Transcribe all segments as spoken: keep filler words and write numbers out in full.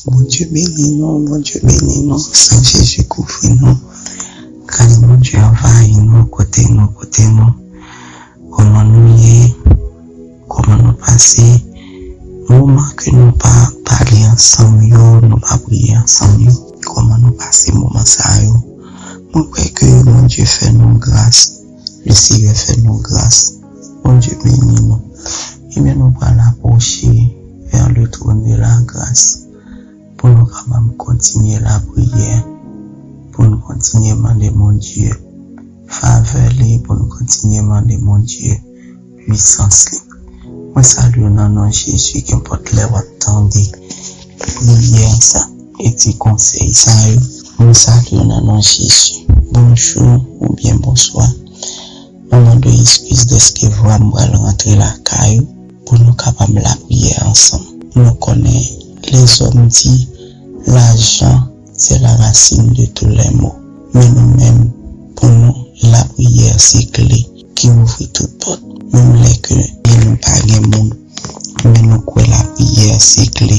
Bondye beni nou, Bondye beni nou, san Jezi kouvri nou. Gras Bondye anvayi nou, kote nou, kote nou. Kòman nou ye? Kòman nou pase moman ke nou pa pale ansanm yo, nou pa priye ansanm yo? Kòman nou pase moman sa yo? Mwen kwè ke Bondye fè nou gras. Le Seyè fè nou gras. Bondye beni nou. Ebyen, nou pral apwoche vers le trône de la grâce pou nou kapab kontinye lapriyè, pou nou kontinye mande Bondye favè li, pou nou kontinye mande Bondye pwisans li. Mwen salye w nan non Jezi, kenpòt lè w ap tande priyè sa e ti konsèy sa yo. Mwen salye w nan non Jezi. Bonjou oubyen bonswa. Mwen mande w eskiz dèske vwa m pral rantre lakay ou pou nou kapab lapriyè ansanm. Nou konnen lèzòm di, l'argent, c'est la racine de tous les maux. Men nou menm, pou nou, lapriyè se kle ki ouvri tout pòt. Menm lè ke nou pa gen moun, men nou kwè lapriyè se kle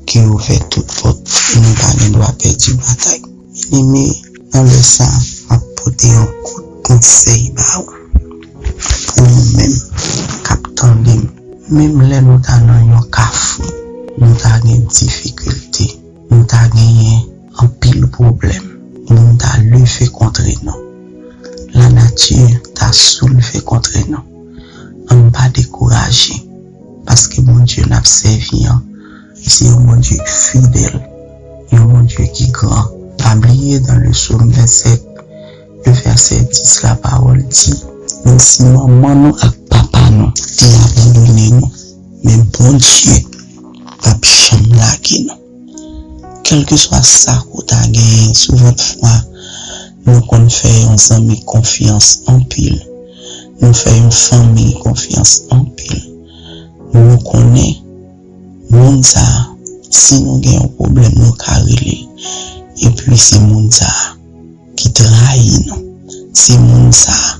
ki ouvè tout pòt e nou pa gen dwa pèdi batay. Byeneme, nan lè sa, m ap pote yon kout konsèy ba ou. Pou nou menm k ap tande m, menm lè nou ta nan yon kafou, nou ta gen difikilte, nou ta genyen anpil pwoblèm, moun ta leve kontre nou, lanati ta soulve kontre nou. Ann pa dekouraje, paske Bondye n ap sèvi an, se yon Bondye ki fidèl, yon Bondye ki gran. Pa bliye, dans le psaume vingt-sept, le verset dix, la parole dit, menm si manman nou ak papa nou te abandone nou, men Bondye p ap janm lage nou. Kèlkeswa sa ke w ta genyen, souvantfwa, nou konn fè yon zanmi konfyans anpil. Nou fè yon fanmi konfyans anpil. Nou konnen moun sa a, si nou gen yon pwoblèm, nou ka rele l. Epi se moun sa a ki trayi nou. Se moun sa a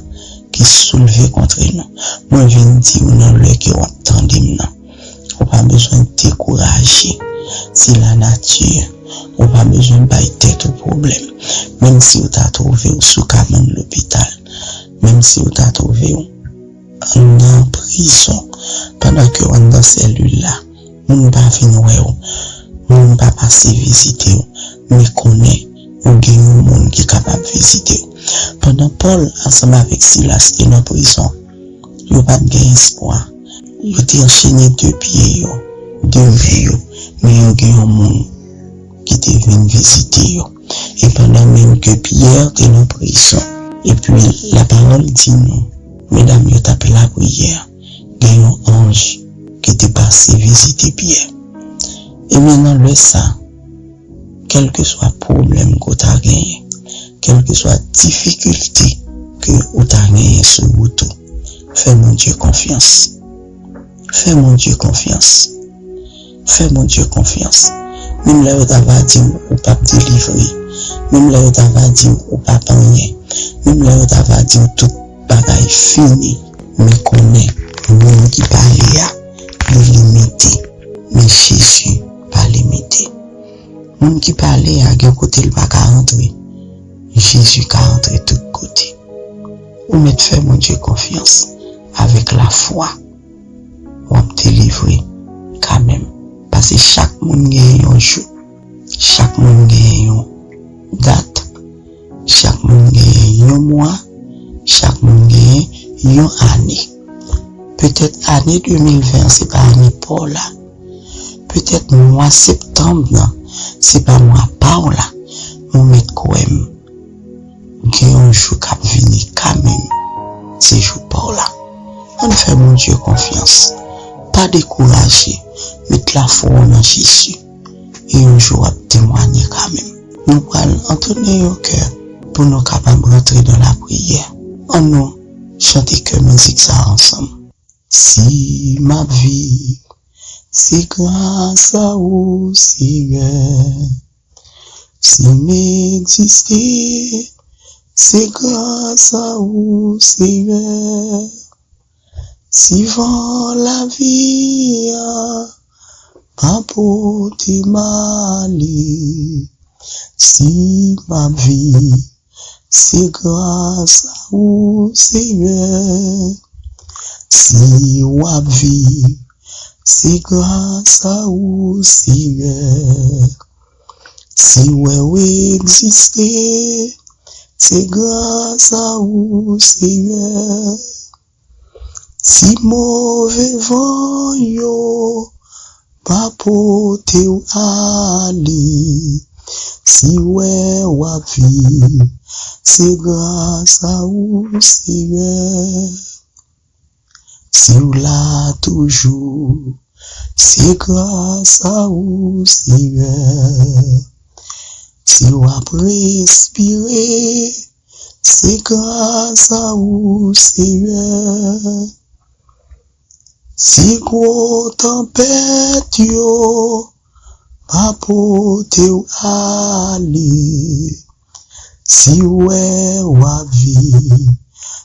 ki soulve kontre nou. Mwen vin di w nan lè ke w ap tande m nan. Ou pa bezwen dekouraje. Se lanati. Ou pa bezwen bay tèt ou pwoblèm. Menm si w ta twouve w sou kabann lopital, menm si w ta twouve w nan prizon, pandan ke w anndan selil la, moun pa vin wè w, moun pa pase vizite w, men konnen ou gen yon moun ki kapab vizite w. Pandan Pòl ansanm avèk Silas te nan prizon, yo pa t gen espwa. Yo te anchene de pye yo, de men yo, men yo gen yon moun ki te vin vizite yo. E pandan menm ke Pyè te nan prizon, epi lapawòl di nou, medam yo t ap lapriyè, gen yon anj ki te pase vizite Pyè. Ebyen, nan lè sa, kèlkeswa pwoblèm ke w ta genyen, kèlkeswa difikilte ke w ta genyen sou wout ou, fè Bondye konfyans. Fè Bondye konfyans. Fè Bondye konfyans. Menm lè yo ta va di w ou p ap delivre, menm lè yo ta va di w ou p ap anyen, menm lè yo ta va di w tout bagay fini, men konnen moun ki pale a, li limite, men Jezi pa limite. Moun ki pale a gen kote l pa ka rantre, Jezi ka rantre tout kote. Ou mèt fè Bondye konfyans avèk lafwa. W ap delivre kanmenm. Paske chak moun gen yon jou, chak moun gen yon dat, chak moun gen yon mwa, chak moun gen yon ane. Petèt ane de mil ven an se pa ane pa w la. Petèt mwa septanm nan se pa mwa pa w la. Men w mèt kwè m. Gen yon jou k ap vini kanmenm. Se jou pa w la. Ann fè Bondye konfyans. Pa dekouraje. Met lafwa w nan Jezi. E yon jou w ap temwanye kanmenm. Nou pral entone yon kè pou nou kapab rantre nan lapriyè. Ann nou chante kè mizik sa a ansanm. Si m ap viv, se gras a ou, Seyè. Si m egziste, se gras a ou, Seyè. Si van lavi a pa pote m ale. Si m ap viv, se gras a ou, Senyè. Si w ap viv, se gras a ou, Senyè. Si w wè w egziste, se gras a ou, Senyè. Si move van yo pa pote w ale, si w wè w ap viv, se gras a ou, Senyè. Si w la toujou, se gras a ou, Senyè. Si w ap respire, se gras a ou, Senyè. Si gwo tanpèt yo pa pote w ale, si w wè w ap viv,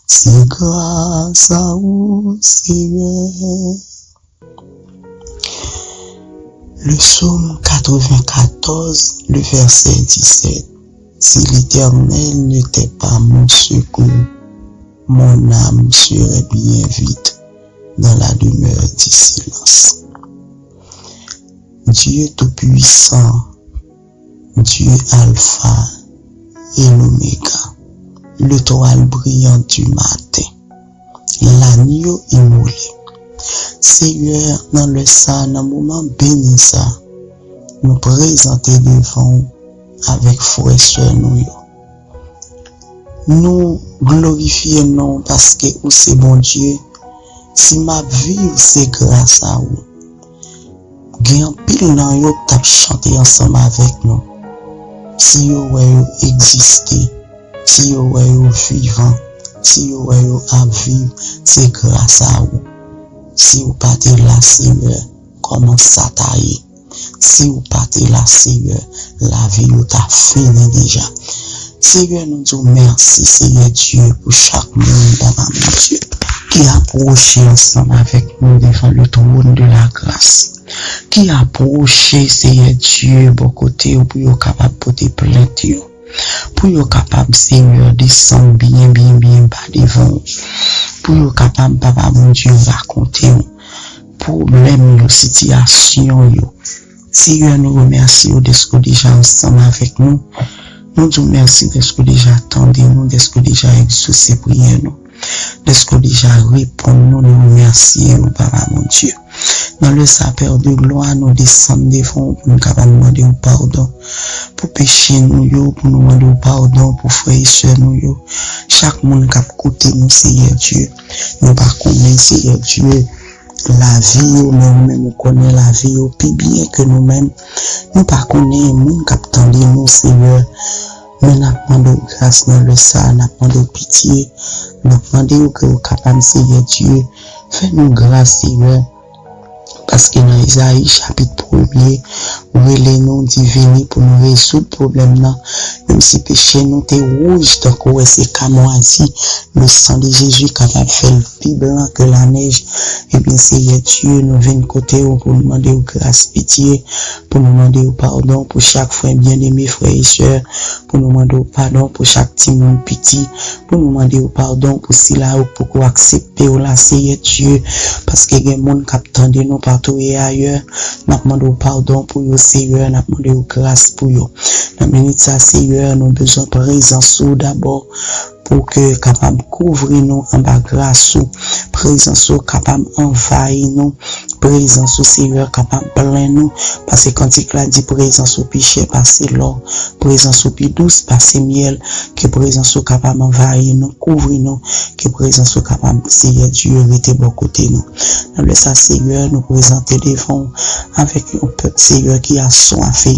se gras a ou, Senyè. Le psaume quatre-vingt-quatorze, le verset dix-sept. Si l'Éternel n'était pas mon secours, mon âme serait bien vite dans la demeure du silence. Dieu Tout-Puissant, Dieu Alpha et l'Oméga, l'étoile brillante du matin, l'agneau immolé. Senyè, nan lè sa, nan moman beni sa, nou prezante devan w avèk frè sè nou yo. Nou glorifye non w paske ou se Bondye. Si m ap viv, se gras a ou. Gen anpil nan yo k t ap chante ansanm avèk nou. Si yo wè yo egziste, si yo wè yo vivan, si yo wè yo ap viv, se gras a ou. Si w pa te la, Senyè, kòman sa ta ye? Si w pa te la, Senyè, lavi yo ta fini deja. Senyè, nou di w mèsi, Senyè Dye, pou chak moun, Papa Bondye, ki apwoche ansanm avèk nou devan le trône de la grâce, ki apwoche, Senyè Dye, bò kote w pou yo kapab pote plent yo, pou yo kapab, Senyè, desann byen, byen, byen ba devan w, pou yo kapab, Papa Bondye, rakonte w pwoblèm yo, sitiyasyon yo. Senyè, nou remèsye w dèske w deja ansanm avèk nou. Nou di w mèsi dèske w deja tande nou, dèske w deja egzose priyè nou, dèske w deja reponn nou. Nou remèsye w, Papa Bondye. Nan lè sa, Pè de glwa, nou desann devan w pou nou kapab mande w padon pou peche nou yo, pou nou mande w padon pou frè e sè nou yo, chak moun k ap koute nou, Senyè Dye. Nou pa konnen, Senyè Dye, lavi yo, men ou menm ou konnen lavi yo pi byen ke nou menm. Nou pa konnen moun k ap tande nou, Senyè. Men n ap mande w gras nan lè sa a, n ap mande w pitye, n ap mande w ke w kapab, Senyè Dye, fè nou gras, Senyè. Paske nan Ezayi chapit premye, ou rele nou, di vini pou nou rezoud pwoblèm nan. Menm si peche nou te wouj tankou wè se kamwazi, le sang de Jésus kapab fè l pi blan ke lanèj. Ebyen, Senyè Dye, nou vin kote w pou nou mande w gras, pitye, pou nou mande w padon pou chak frè byeneme, frè e sè, pou nou mande w padon pou chak timoun piti, pou nou mande w padon pou sila yo k poko aksepte w la, Senyè Dye, paske gen moun k ap tande nou patou e ayè, n ap mande w padon pou yo, Senyè, n ap mande w gras pou yo. Nan minit sa, Senyè, nou bezwen prezans ou dabò, pou ke kapab kouvri nou anba gras ou, prezans ou kapab anvayi nou, prezans ou, Senyè, kapab plen nou, paske kantik la di, prezans ou pi chè pase lò, prezans ou pi dous pase myèl, ke prezans ou kapab anvayi nou, kouvri nou, ke prezans ou kapab, Senyè Dye, rete bò kote nou. Nan lè sa, Senyè, nou prezante devan w avèk yon pèp, Senyè, ki aswafe,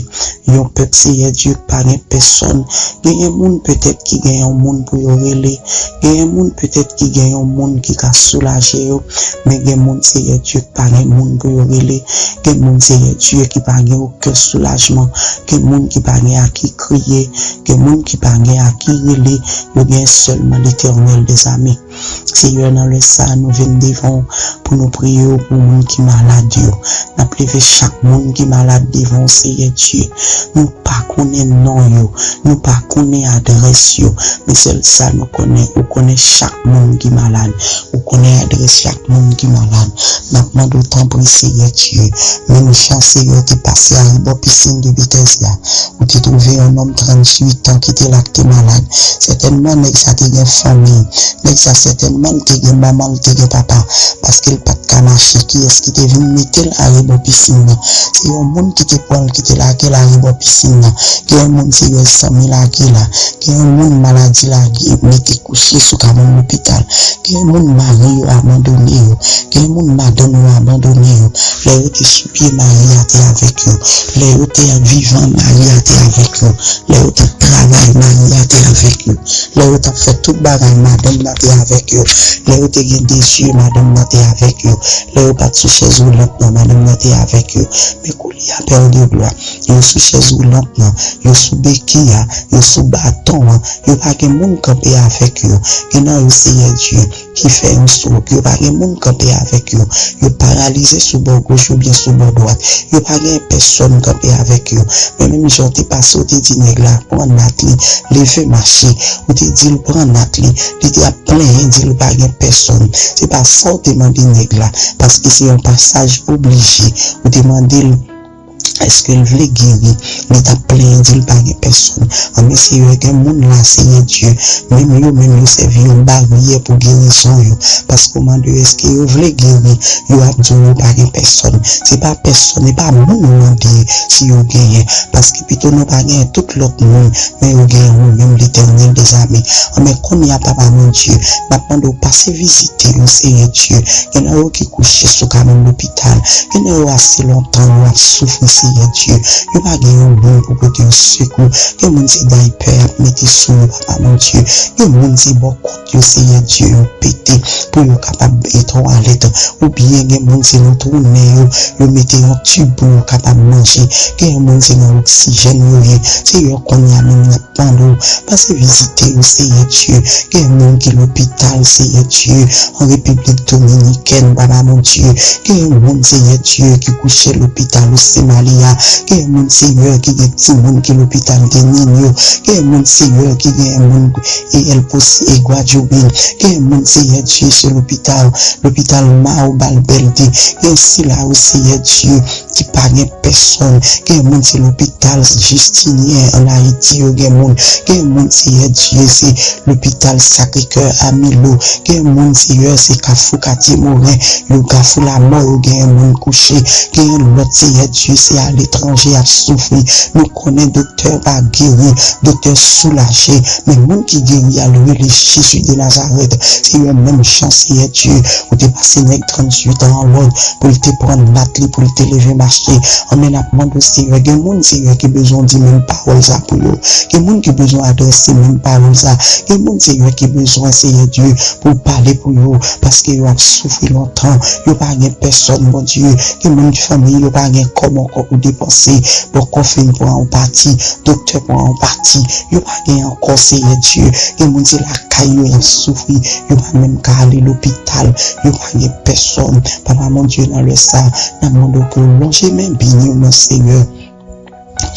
yon pèp, Senyè Dye, k pa gen pèsòn. Genyen moun petèt ki gen yon moun pou yo rele. Genyen moun petèt ki gen yon moun ki ka soulaje yo. Men gen moun, Senyè Dye, ki pa gen moun pou yo rele. Gen moun, Senyè Dye, ki pa gen okenn soulajman. Gen moun ki pa gen a ki kriye. Gen moun ki pa gen a ki rele. Yo gen sèlman Letènèl dèzame. Seyè, nan lè sa a, nou vin devan w pou nou priye w pou moun ki malad yo. N ap leve chak moun ki malad devan w, Seyè Dye. Nou pa konnen non yo, nou pa konnen adrès yo, men sèl sa nou konnen, ou konnen chak moun ki malad, ou konnen adrès chak moun ki malad. N ap mande w, tanpri, Seyè Dye, menm jan Seyè te pase arebò pisin de Betèzda, ou te twouve yon nonm tranntuit an ki te la, ki te malad. Sètènman, nèg sa te gen fanmi. Nèg sa sètènman, li te gen manman, li te gen papa, paske l pa t ka mache. Kiyès ki te vin mete l arebò pisin nan? Se yon moun ki te pran l, ki te lage l arebò pisin nan. Gen yon moun, se yon zanmi lage la. Gen yon moun, maladi lage, mete kouche sou kabann lopital. Gen moun, mari yo abandone yo. Gen moun, madanm yo abandone yo. Lè yo te sou pye, mari a te avèk yo. Lè yo te vivan, mari a te avèk yo. Lè yo t ap travay, mari a te avèk yo. Lè yo t ap fè tout bagay, madanm nan te avèk yo. Lè yo te gen dezi, madanm nan te avèk yo. Lè yo pa t sou chèz woulant nan, madanm nan te avèk yo. Men kounye a, Pè de glwa, yo sou chèz woulant nan, yo sou beki a, yo sou baton an, yo pa gen moun kanpe avèk yo. Gen nan yo, Seyè Dye, ki fè yon stwok, yo pa gen moun kanpe avèk yo. Yo paralize sou bò goch oubyen sou bò dwat. Yo pa gen pèsòn kanpe avèk yo. Men menm jan w te pase, w te di nèg la, pran nat li, leve mache. Ou te di l pran nat li. Li te ap plenyen, di l pa gen pèsòn. Se pa sa w te mande nèg la, paske se yon pasaj oblije. Ou te mande l èske l vle geri. Li t ap plenyen, di l pa gen pèsòn. Anben, Seyè, gen moun la, Seyè Dye, menm yo menm, yo sèvi yon baryè pou gerizon yo. Paske w mande yo èske yo vle geri, yo ap di w yo pa gen pèsòn. Se pa pèsòn, se pa moun ou mande si yo genyen. Paske pito nou pa genyen tout lòt moun, men yo genyen ou menm, Letènèl dèzame. Anben, kounye a, Papa Bondye, n ap mande w pase vizite yo, Seyè Dye. Gen nan yo ki kouche sou kabann lopital. Gen nan yo ase lontan yo ap soufri, Seyè Dye. Yo pa gen yon moun pou pote yo sekou. Gen moun se daypè y ap mete sou yo, Papa Bondye. Gen moun se bò kont yo, Seyè Dye, yo pete pou yo kapab e twalèt. Oubyen gen moun se nan twou nen yo, yo mete yon tib pou yo kapab manje. Gen moun se nan oksijèn yo ye. Seyè, kounye a menm n ap mande w, pase vizite yo, Seyè Dye. Gen moun ki lopital, Seyè Dye, an Repiblik Dominikèn, Papa Bondye. Gen moun, Seyè Dye, ki kouche lopital Osemalya. Gen moun, Seyè, ki gen timoun ki lopital de Ninyo. Gen moun, Seyè, ki gen moun e El Pozo e Gwadyoubin. Gen moun, Seyè Dye, se lopital, lopital Mao Balbèlte. Gen sila yo, Seyè Dye, ki pa gen pèsòn. Gen moun se lopital Jistinyen ann Ayiti yo gen moun. Gen moun, Seyè Dye, se lopital Sacré-Cœur a Milo. Gen moun, Seyè, se Kafou Katye Moren, yo Kafou Lamò yo gen moun kouche. Gen lòt, Seyè Dye, se aletranje y ap soufri. Nou konnen doktè pa geri, doktè soulaje. Men moun ki geri a, l rele Jezi de Nazarèt. Seyè, menm jan, Seyè Dye, ou te pase nèg tranntuit an an lòd pou l te pran nat li, pou l te leve mache. Anben, n ap mande w, Seyè, gen moun, Seyè, ki bezwen w di menm pawòl sa pou yo. Gen moun ki bezwen adrese menm pawòl sa. Gen moun, Seyè, ki bezwen, Seyè Dye, pou w pale pou yo, paske yo ap soufri lontan. Yo pa gen pèsòn, Bondye. Gen moun ki fanmi yo pa gen kòb ankò pou depanse. Bòkò fin pran yon pati, doktè pran yon pati. Yo pa gen ankò, Seyè Dye. Gen moun se lakay yo y ap soufri. Yo pa menm ka ale lopital. Yo pa gen pèsòn. Papa Bondye, nan lè sa a, n ap mande w pou w lonje men beni w nan, Seyè,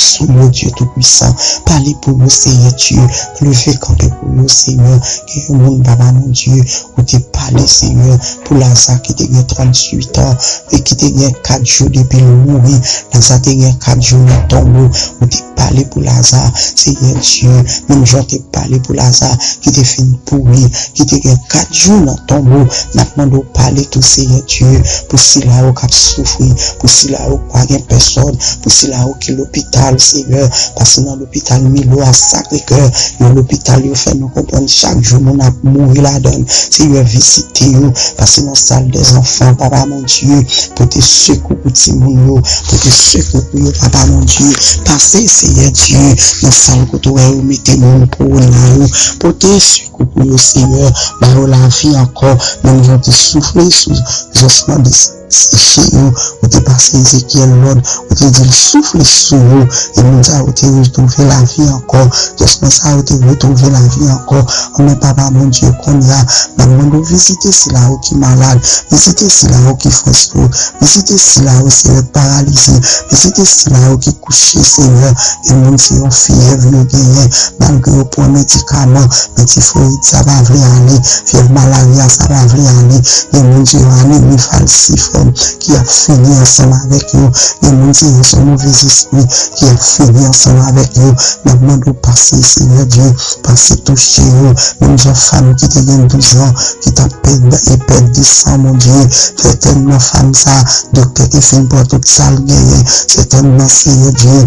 sou yo, Dye Toupwisan. Pale pou yo, Seyè Dye. Leve kanpe pou yo, Seyè. Gen yon moun, Papa Bondye, ou te pale, Seyè, pou Laza ki te gen tranntuit an e ki te gen kat jou depi l mouri. Laza te gen kat jou nan tonbo. Ou te pale pou Laza, Seyè Dye, menm jan w te pale pou Laza ki te fin pouri, ki te gen kat jou nan tonbo. N ap mande w pale tou, Seyè Dye, pou sila yo k ap soufri, pou sila yo k pa gen pèsòn, pou sila yo ki lopital, Seyè, pase nan lopital Milo a, Sacré-Cœur, yon lopital yo fè nou konprann chak jou moun ap mouri ladan l. Seyè, vizite yo, pase nan sal dèzanfan, Papa Bondye, pote sekou pou timoun yo, pote sekou pou yo, Papa Bondye, pase, Seyè Dye, nan sal kote w wè yo mete moun kowona yo, pote sekou pou yo, Seyè, ba yo lavi ankò, menm jan w te soufle sou zòsman de seche yo, ou te pase Ezekyèl lòd, ou te di l soufle sou yo, e moun sa yo te retwouve lavi ankò, jès moun sa yo te retwouve lavi ankò. Anmè Papa Bondye, kounye a, n ap mande w vizite sila yo ki malad, vizite sila yo ki frèsko, vizite sila yo, Seyè, k paralize, vizite sila yo ki kouche, Seyè, gen moun se yon fyèv yo genyen, malgre yo pran medikaman, men tifoyid sa pa vle ale, fyèv malarya sa pa vle ale, gen moun se yon anemi falsifòm ki ap fini ansanm avèk yo, gen moun se yon, se yon move zespri ki ap fini ansanm avèk yo. N ap mande w pase, Seyè Dye, pase touche yo, menm jan fanm ki te gen douz an, ki t ap pèd e pèd de san, Bondye, sètènman fanm sa, doktè te fin pran tout sa l genyen, sètènman, Seyè Dye,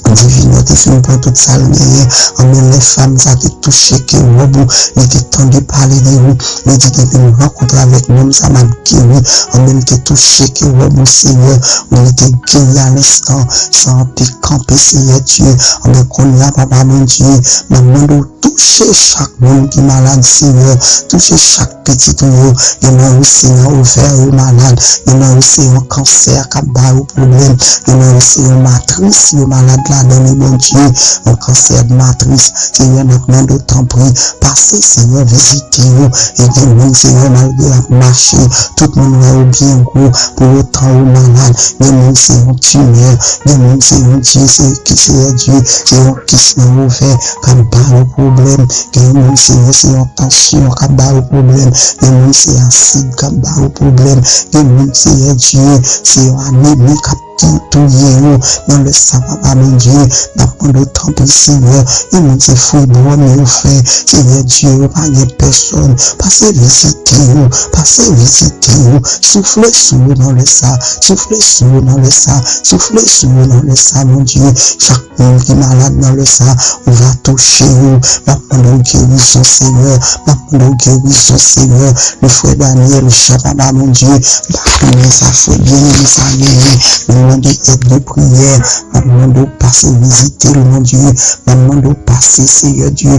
divinè te fin pran tout sa l genyen. Anmè, lè fanm sa te touche ke wòb ou, li te tande pale de ou, li di, depi m rankontre avèk nonm sa, m ap geri. Anmè, li te touche ke wòb ou, Seyè, li te geri a lenstan, san an te kanpe, Seyè Dye. Anmè, kounye a, Papa Bondye, m ap mande w touche chak moun ki malad, Seyè, touche chak pitit ou yo, gen nan yo se nan ovè yo malad, gen nan yo se yon kansè k ap ba yo pwoblèm, gen nan yo se yon matris yo malad ladan li, Bondye, yon kansè de matris. Seyè, n ap mande w tanpri, pase, Seyè, vizite yo. E gen moun, Seyè, malgre y ap mache, tout moun wè yo byen gwo, pou otan yo malad. Gen moun, se yon timè, gen moun, se yon dye, se ki, Seyè Dye, se yon kis nan ovè k ap ba yo pwoblèm. Gen moun, Seyè, se yon tansyon k ap ba yo pwoblèm. Gen moun, se asid k ap ba yo pwoblèm. Gen moun, Seyè Dye, se yon anemi k ap tou-, touye yo. Nan lè sa, Papa Bondye, n ap mande w tanpri, Seyè. Gen moun, se fibwòm yo fè. Seyè Dye, yo pa gen pèsòn. Pase vizite yo. Pase vizite yo. Soufle sou yo nan lè sa. Soufle sou yo nan lè sa. Soufle sou yo nan lè sa, Bondye. Chak moun ki malad nan lè sa, ou va touche yo. N ap mande w gerizon, Seyè. N ap mande w gerizon, Seyè. Le frè Daniel Jean, Papa Bondye, m pa konnen sa frè byeneme sa genyen. Nou mande èd de priyè. N ap mande w pase vizite l, Bondye. N ap mande w pase, Seyè Dye.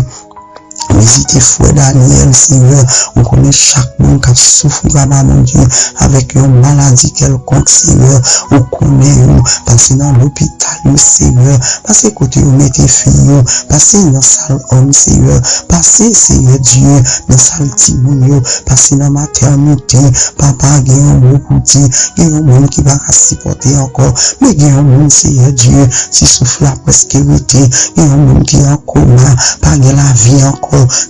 Vizite frè Daniel, Seyè. Ou konnen chak moun k ap soufri, Papa Bondye, avèk yon maladi kèlkonk, Seyè. Ou konnen yo. Pase nan lopital yo, Seyè. Pase kote yo mete fi yo. Pase nan sal òm, Seyè. Pase, Seyè Dye, nan sal timoun yo. Pase nan matènite. Papa, gen yon mo pou di. Gen yon moun ki pa ka sipòte ankò. Men gen yon moun, Seyè Dye, ti souf la prèske rete. Gen yon moun ki an koma, pa gen lavi ankò.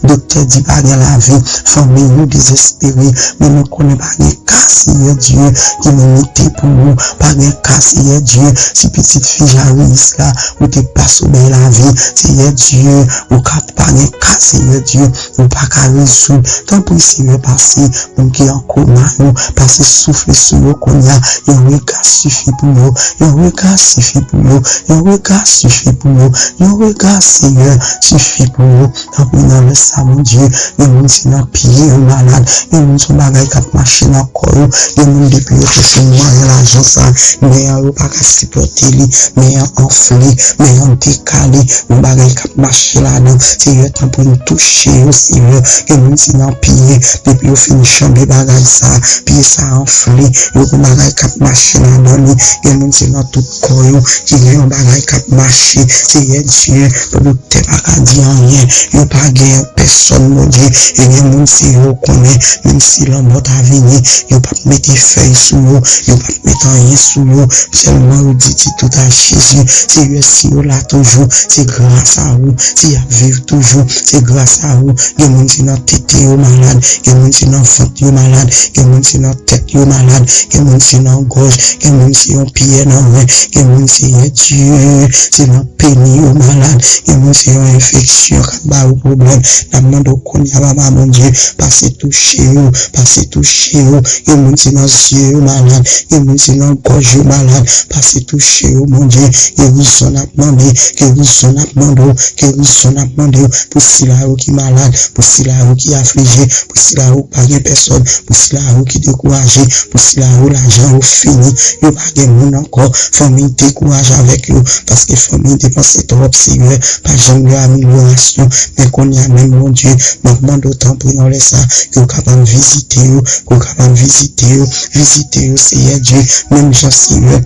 Doktè di pa gen lavi. Fanmi yo dezespere. Men nou konnen pa gen ka, Seyè Dye, ki limite pou ou. Pa gen ka, Seyè Dye, si pitit fi Jairus la, ou te pase w bay lavi. Seyè Dye, ou ka pa gen ka, Seyè Dye, ou pa ka rezoud. Tanpri, Seyè, pase moun ki an koma yo, pase soufle sou yo kounye a. Yon rega sifi pou yo. Yon rega sifi pou yo. Yon rega sifi pou yo. Yon rega, Seyè, sifi pou yo. Tanpri, nan lè sa, Bondye, gen moun se nan pye yo malad. Gen moun se yon bagay k ap mache nan kò yo. Gen moun depi yo te fin manyen lajan sa, men an yo pa ka sipòte li. Men an anfle, men an dekale. Yon bagay k ap mache ladan. Seyè, tanpri, touche yo, Seyè. Gen moun se nan pye, depi yo fin janbe bagay sa, pye sa anfle. Yo gen bagay k ap mache ladan li. Gen moun se nan tout kò yo ki gen yon bagay k ap mache. Seyè Dye, doktè pa ka di anyen. Yo pa gen pèsòn, Bondye. E gen moun se yo konnen, menm si lanmò ta vini, yo p ap mete fèy sou yo, yo p ap mete anyen sou yo. Sèlman yo di, di tout a Jezi. Seyè, si yo la toujou, se gras a ou. Si y ap viv toujou, se gras a ou. Gen moun se nan tete yo malad, gen moun se nan vant yo malad, gen moun se nan tèt yo malad, gen moun se nan gòj, gen moun se yon pyè nan ren, gen moun, Seyè Dye, se nan peni yo malad, gen moun se yon enfeksyon k ap ba yo pwoblèm. N ap mande w kounye a, Papa Bondye, pase touche yo, pase touche yo. Gen moun se nan zye yo malad, gen moun se nan gòj yo malad, pase touche yo, Bondye. Gerizon n ap mande, gerizon n ap mande w, gerizon n ap mande w pou sila yo ki malad, pou sila yo ki aflije, pou sila yo pa gen pèsòn, pou sila yo ki dekouraje, pou sila yo lajan yo fini, yo pa gen moun ankò, fanmi dekouraje avèk yo, paske fanmi depanse twòp, Seyè, pa janm gen amelyorasyon. Men kounye a menm, Bondye, m ap mande w tanpri nan lè sa, ke w kapab vizite yo, ke w kapab vizite yo, vizite yo, Seyè Dye, menm jan, Seyè,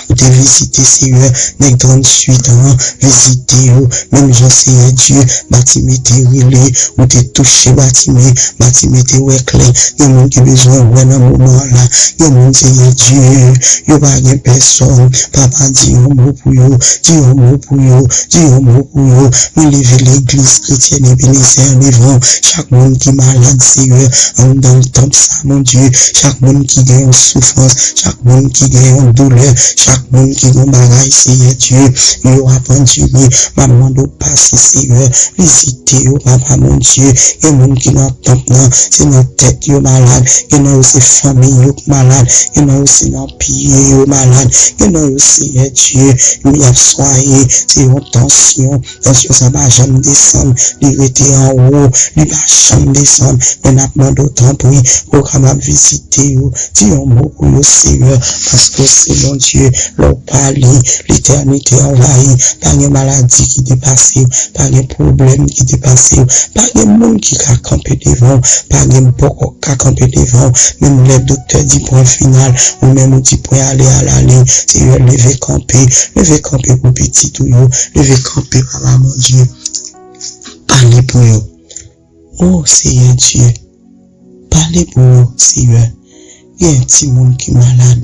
ou te vizite, Seyè, nèg tranntuit an, vizite yo, menm jan, Seyè Dye, Batime te rele, ou te touche Batime, Batime te wè klè, gen moun ki bezwen wè nan moman an la, gen moun, Seyè Dye, yo pa gen pèsòn, Papa, di yon mo pou yo, di yon mo pou yo, di yon mo pou yo. Mwen leve legliz kretyèn Ebenezè an devan w. Chak moun ki malad, Seyè, anndan tanp sa, Bondye. Chak moun ki gen yon soufrans, chak moun ki gen yon doulè, chak moun ki gen bagay, Seyè Dye, yo ap andire. M ap mande w pase, Seyè, vizite yo, Papa Bondye. Gen moun ki nan tanp nan, se nan tèt yo malad. Gen nan yo se fanmi yo k malad. Gen nan yo se nan pye yo malad. Gen nan yo, Seyè Dye, y ap swaye, se yon tansyon. Tansyon sa pa janm desann, li rete anwo, li pa janm desann. Men n ap mande w tanpri pou w kapab vizite yo. Di yon mo pou yo, Seyè, paske w se Bondye. Lè w pale, letènite anvayi. Pa gen maladi ki depase w, pa gen pwoblèm ki depase w, pa gen moun ki ka kanpe devan w, pa gen bòkò k ka kanpe devan w. Menm lè doktè di pwen final, ou menm ou di pwen ale a la liy. Seyè, leve kanpe, leve kanpe pou pitit ou yo, leve kanpe, Papa Bondye. Pale pou yo. O Seyè Dye, pale pou yo, Seyè. Gen timoun ki malad.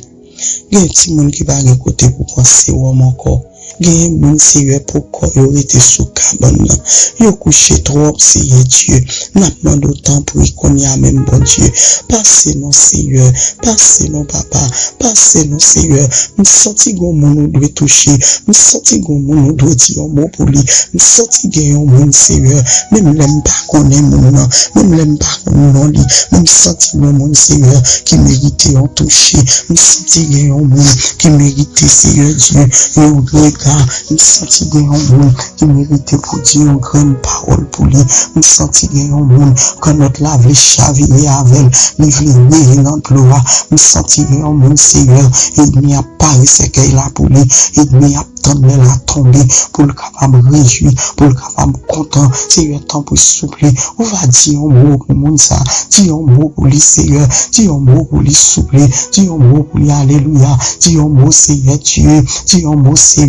Gen timoun ki pa gen kote pou pran sewòm ankò. Gen moun, Seyè, pou kò yo rete sou kabann nan. Yo kouche twòp, Seyè Dye. N ap mande w tanpri kounye a menm, Bondye. Pase non, Seyè. Pase non, Papa. Pase non, Seyè. M santi gon moun ou dwe touche. M santi gon moun ou dwe di yon mo pou li. M santi gen yon moun, Seyè, menm lè m pa konnen moun nan, menm lè m pa konn non li, men m santi gon moun, Seyè, ki merite yon touche. M santi gen yon moun ki merite, Seyè Dye, yon rega. M santi gen yon moun ki merite pou di yon grenn pawòl pou li. M santi gen yon moun kannòt la vle chavire avè l, li vle neye nan dlo a. M santi gen yon moun, Seyè, ènmi ap pare sèkèy la pou li, ènmi ap tann lè l a tonbe pou l kapab rejwi, pou l kapab kontan. Seyè, tanpri, souple, ou va di yon mo pou moun sa. Di yon mo pou li, Seyè. Di yon mo pou li, souple. Di yon mo pou li, alelouya. Di yon mo, Seyè Dye. Di yon mo, Seyè.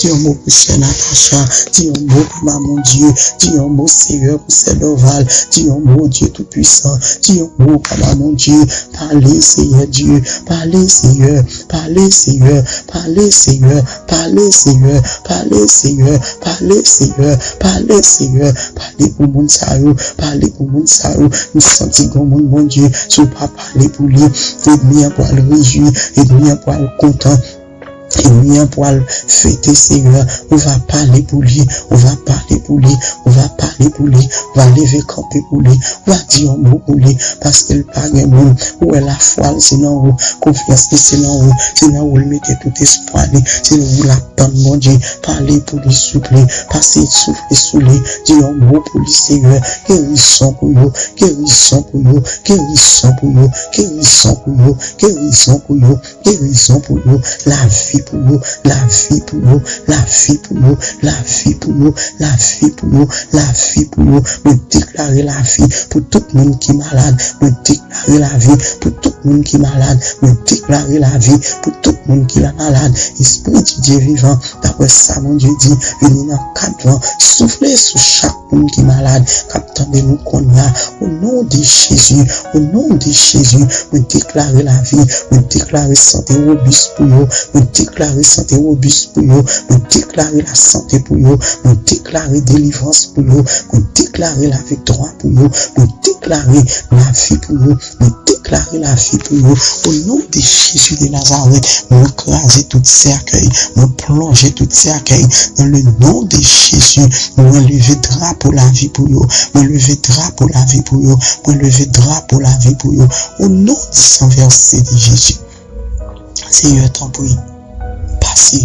Di yon mo pou sè Natacha. Di yon mo pou Papa Bondye. Di yon mo, Seyè, pou sè Dorval. Di yon mo, Dye Toupisan. Di yon mo, Papa Bondye. Pale, Seyè Dye. Pale, Seyè. Pale, Seyè. Pale, Seyè. Pale, Seyè. Pale, Seyè. Pale, Seyè. Pale, Seyè. Pale pou moun sa yo. Pale pou moun sa yo. M santi gon moun, Bondye, si w pa pale pou li, ènmi an pral rejwi, ènmi an pral kontan. Ènmi an pral fete, Seyè. Ou va pale pou li. Ou va pale pou li. Ou va pale pou li. Ou va leve kanpe pou li. Ou va di yon mo pou li. Paske l pa gen moun. Ou wè lafwa l se nan ou. Konfyans li se nan ou. Se nan ou l mete tout espwa li. Se ou l ap tann, Bondye. Pale pou li, souple. Pase soufle sou li. Di yon mo pou li, Seyè. Gerizon pou yo. Gerizon pou yo. Gerizon pou yo. Gerizon pou yo. Gerizon pou yo. Gerizon pou yo, lavi pou yo, lavi pou yo, lavi pou yo, lavi pou yo, lavi pou yo, lavi pou yo. Mwen deklare lavi pou tout moun ki malad. Mwen deklare lavi pou tout moun ki malad. Mwen deklare lavi pou tout moun ki la malad. Espri di Dye vivan, daprè sa Bondye di, vini nan kat van, soufle sou chak moun ki malad, k ap tande nou kounye a. O non de Jezi, o non de Jezi, mwen deklare lavi, mwen deklare sante wobis pou yo, mwen deklare sante wobis pou yo, mwen deklare lasante pou yo, mwen deklare delivrans pou yo, mwen deklare laviktwa pou yo, mwen deklare lavi pou yo, mwen deklare lavi pou yo. O non de Jezi de Nazarèt, mwen kraze tout sèkèy, mwen plonje tout sèkèy. Dans le nom de Jésus, mwen leve drapo lavi pou yo. Mwen leve drapo lavi pou yo. Mwen leve drapo lavi pou yo. O non di san vèse de Jezi. Seyè, tanpri, pase,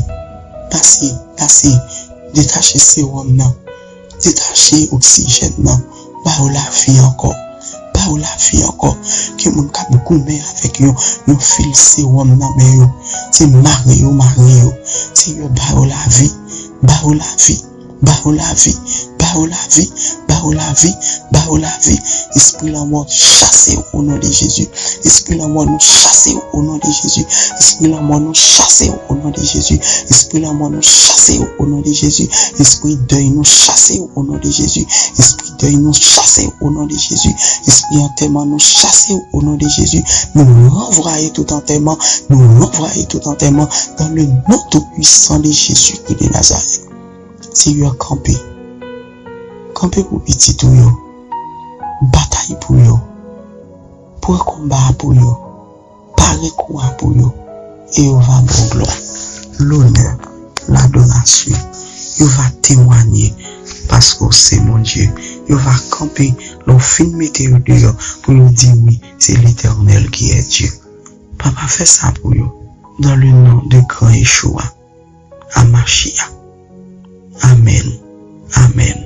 pase, pase, detache sewòm nan. Detache oksijèn nan. Ba yo lavi ankò. Ba yo lavi ankò. Gen moun k ap goumen avèk yon, yon fil sewòm nan men yo. Se mare yo mare yo. Seyè, ba yo lavi. Ba yo lavi. Ba yo lavi. ba yo lavi, ba yo lavi, ba yo lavi. Espri lanmò, chase w o non de Jezi. Espri lanmò, nou chase w o non de Jezi. Espri lanmò, nou chase w o non de Jezi. Espri lanmò, nou chase w o non de Jezi. Espri dèy, nou chase w o non de Jezi. Espri dèy, nou chase w o non de Jezi. Espri antèman, nou chase w o non de Jezi. Nou ranvwaye tout antèman. Nou ranvwaye tout antèman dans le nom tout puissant de Jésus-Christ de Nazareth. Seyè, kanpe. Kanpe pou pitit ou yo. Batay pou yo. Pran konba a pou yo. Pare kou a pou yo. E yo va ba w glwa, lonè, ladorasyon. Yo va temwanye paske w se Bondye. Yo va kanpe lè w fin mete yo deyò pou yo di wi, se Letènèl ki è Dye. Papa, fè sa pou yo. Dans le nom de grand Yeshua. Amashia. Amèn. Amèn.